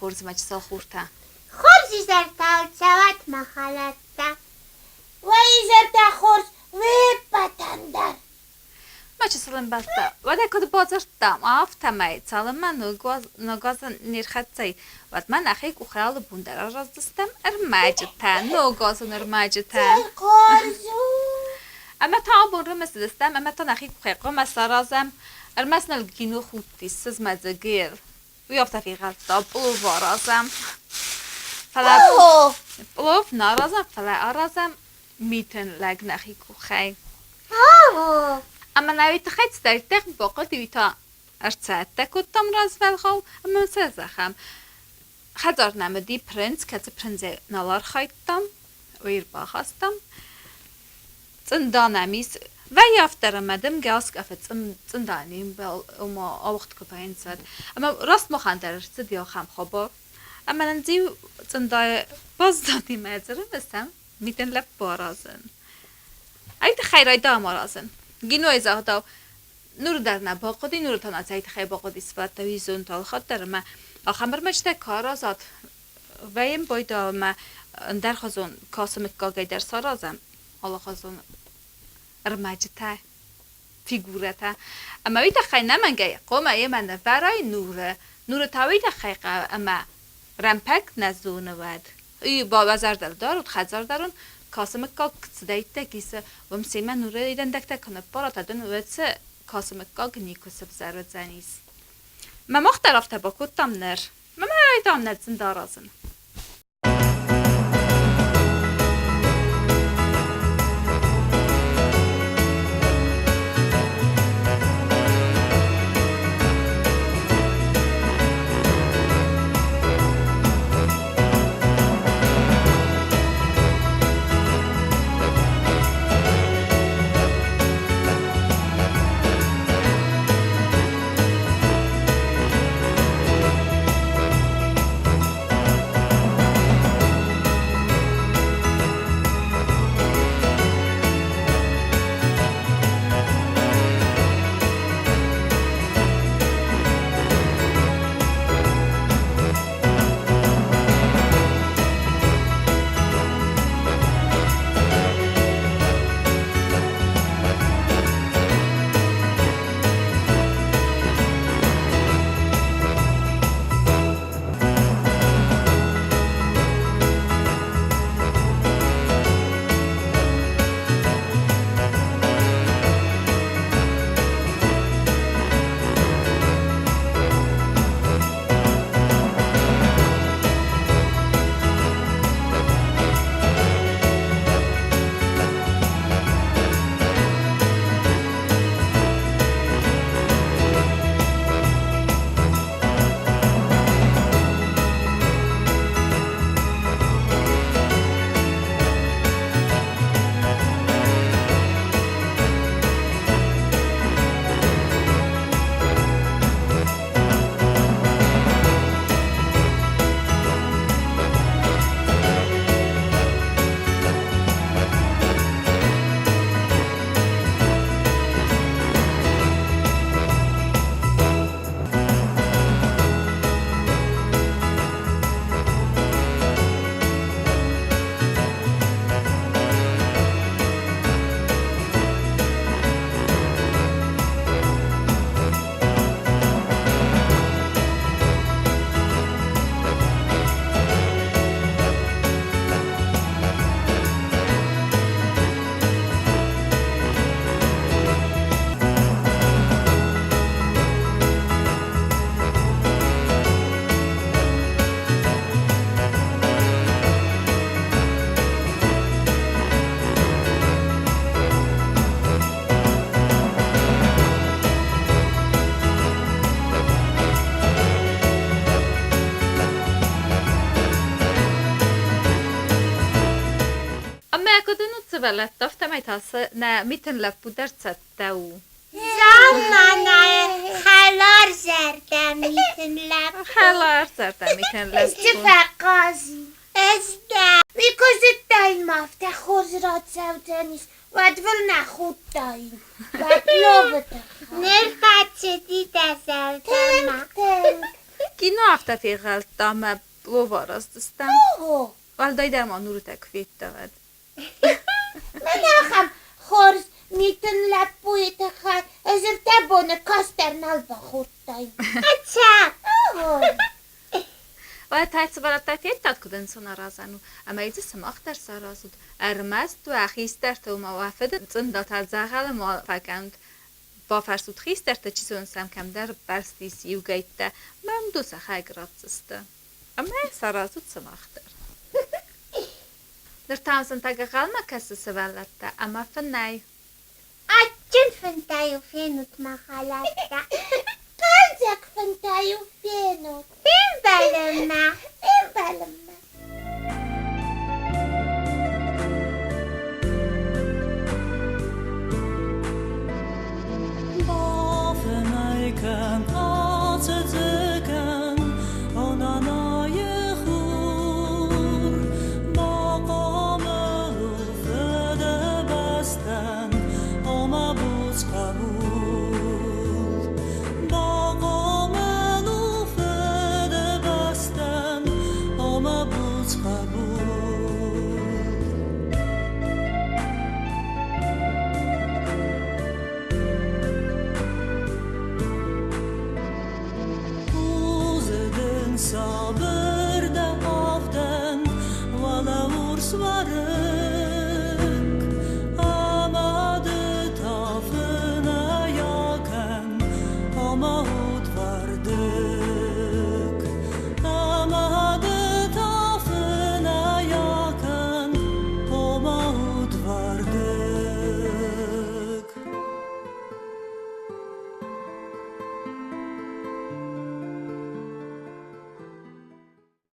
хорз, мӕ чысыл хуртӕ. Хорз изӕртӕ цӕуӕт, мӕ хӕлӕрттӕ. Уӕ изӕртӕ хорз уе ппӕтӕн дӕр. Мӕ чысыл ӕмбӕлттӕ, уӕдӕ куыд бадзырдтам, афтӕмӕй, цалынмӕ ног аз не рхӕццӕ и, уӕдмӕ нӕхи къухӕй алы бон дӕр араздзыстӕм ӕрмӕджытӕ, ногазон ӕрмӕджытӕ. Цӕй хорз у! Ӕмӕ та абон рымысыдыстӕм ӕмӕ та нӕхи къухӕй хъуамӕ саразӕм, ӕрмӕст ныл кино худтис, сызмӕдзыгел. Уый афтӕ фехӕлдта, пълов аразӕм. Фӕлӕ пълов нӕ аразӕм, фӕлӕ аразӕм митын лӕг нӕхи къухӕй. Ӕмӕ нӕ уый тыххӕй цыдӕриддӕр бахъуыд, уый та ӕрцӕттӕ кодтам развӕлгъау ӕмӕ сӕ зӕгъӕм. Хӕдзар нӕм уыди принц, кӕцы принцӕй нал архайдтам, уый ӕрбахастам. Цъында нӕм ис. Вӕййы афтӕ ӕмӕ дымгӕ аскъӕфы цъында не мбӕл, ома ауыгъд куы вӕййынц, уӕд. Ӕмӕ раст махӕн дӕр ӕрцыди ахӕм хабар. Ӕмӕ нын дзиу цъындайы баззади мӕ ӕрымысӕм, митын лӕппу аразын. Ай тыххӕй райдайӕм аразын. Гинойы загъдау, нур дӕр нӕ бахъуыди, нур та нӕ цӕй тыххӕй бахъуыди сфӕлӕттӕ уый алхатт дӕр ӕмӕ ахӕм ӕрмӕджытӕ куы аразат, вӕййӕм байдайӕм ӕмӕ ӕндӕрхуызон касы мыггагӕй дӕр саразӕм алыхуызон ӕрмӕджытӕ, фигурӕтӕ. Ӕмӕ уый тыххӕй нӕмӕнгӕй хъуамӕ йемӕ нывӕрай нуры. Нуры та уый тыххӕй хъӕуы ӕмӕ рӕмпӕг нӕ зоны уӕд. Уый уӕ зӕрдыл дарут, хӕдзар дарун, касы мыггаг цыдӕйттӕ кисы, уым семӕ нуры дӕндӕгтӕ куы ныппарат, уӕд уӕд цы касы мыггаг никуы сывзӕр уыдзӕнис. Мӕ мах дӕр афтӕ бакодтам ныр. Мӕ райдам нӕ дзындаразын. Ӕмӕ куыд уынут сывӕллӕттӕ, афтӕмӕй та сӕ нӕ митын лӕппу дӕр цӕттӕ у. Замманайы хӕларзӕрдӕ митын лӕппу. Хӕларзӕрдӕ митын лӕппу. Исты фӕхъазин ӕз дӕ. Уый куы зыдтаин, ма афтӕ хорз рацӕудзӕнис, уӕд выл нӕ худтаин. Уӕд ловы тыххӕй. Ныр фӕцыди дӕ зӕрдӕмӕ. Тынг, тынг. Кино афтӕ фегъӕлдта ӕмӕ плов араздзыстӕм. Уӕлдайдӕр ма нурытӕ куы федта, уӕд. Мӕн ахӕм хорз митын лӕппуйы тыххӕй ӕз ӕртӕ боны кас дӕр нал бахордтаин. Ӕцӕг? Уӕд та сывӕллӕттӕ федтат, куыд ӕнцон аразӕн у, ӕмӕ дзы сымах дӕр саразут. Ӕрмӕст уӕ хистӕртыл ма уӕ фыды цъындатӕ дзӕгъӕлы ма фӕкӕнут. Бафӕрсут хистӕрты, чи зоны сӕм кӕмдӕр бӕрст ис иугӕйттӕ, мӕм сӕхӕг ратдзысты. Ӕмӕ саразут сымах дӕр. Ныр та сынтӕг ӕнхъӕлмӕ кӕсы сывӕллӕттӕ ӕмӕ фынӕй. Адджын фынтӕ-иу фенут, мӕ хӕлӕрттӕ. Хъӕлдзӕг фынтӕ-иу фенут. Фембӕлынмӕ, фембӕлынмӕ. Бафынӕй кӕн, ацыдзы кӕн, о нанайы хур. Бахъомыл у фыдыбӕстӕн, о мӕ буц хъӕбул. Бахъомыл у фыдыбӕстӕн, о мӕ буц хъӕбул. Узы дын сабыр.